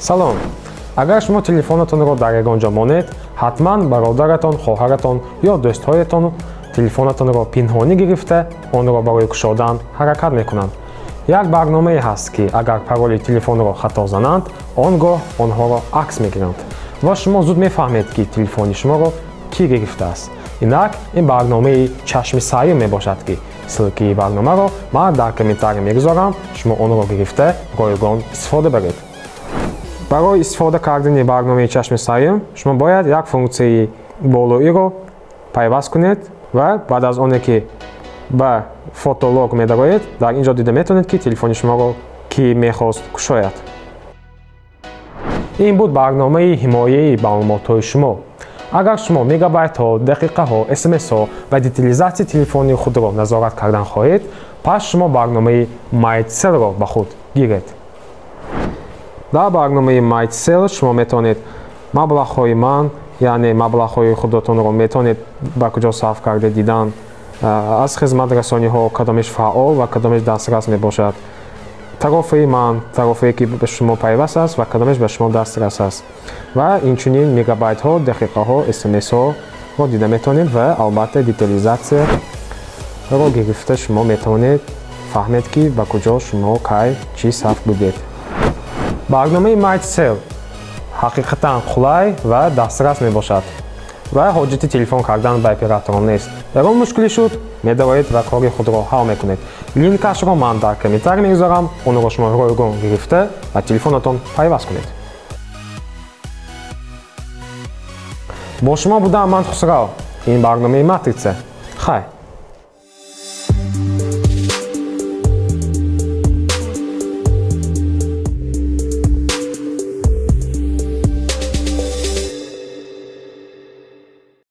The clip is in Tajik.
Салом. Агар шумо телефонатонро дар ягон ҷо монед, ҳатман бародаратон, хоҳаратон ё дӯстҳоятон телефонатонро пинҳонӣ гирифта, онро барои кушодан ҳаракат мекунанд. Як барномае ҳаст, ки агар пароли телефонро хато зананд, он гоҳ онҳоро акс мегиранд ва шумо зуд мефаҳмед, ки телефони шуморо кӣ гирифтааст. Инак ин барномаи чашми саём мебошад, ки ссылкаи барномаро ман дар комментария мегузорам, шумо онро гирифта ройгон истифода баред. Барои истифода кардани барномаи чашми саём шумо бояд як функсияи болоиро пайваст кунед ва баъд аз оне ки ба фотолог медароед, дар ин ҷо дида метавонед, ки телефони шуморо кӣ мехост кушояд. Ин буд барномаи ҳимояи маълумотҳои шумо. Агар шумо мегабайтҳо, дақиқаҳо, смсҳо ва детализатсияи телефони худро назорат кардан хоҳед, пас шумо барномаи MyCell-ро ба худ гиред. Дар барномаи MyCell шумо метавонед маблағҳои ман, яъне маблағҳои худатонро метавонед ба куҷо сарф карда дидан, аз хизматрасониҳо кадомеш фаъол ва кадомеш дастрас мебошад, тарофаи ман, тарофае ки ба шумо пайваст аст ва кадомеш ба шумо дастрас аст, ва инчунин мегабайтҳо, дақиқаҳо, смсҳоро дида метавонед ва албатта детализатсияро гирифта шумо метавонед фаҳмед, ки ба куҷо шумо кай чӣ сарф будед. Барномаи MyCell ҳақиқатан қулай ва дастрас мебошад ва ҳоҷати телефон кардан ба операторон нест. Ягон мушкилӣ шуд, медароед ва кори худро ҳал мекунед. Линкашро ман дар комментарий мегузорам, онро шумо ройгон гирифта ба телефонатон пайваст кунед. Бо шумо будам ман Хусрав. Ин барномаи Матрица. Хайр.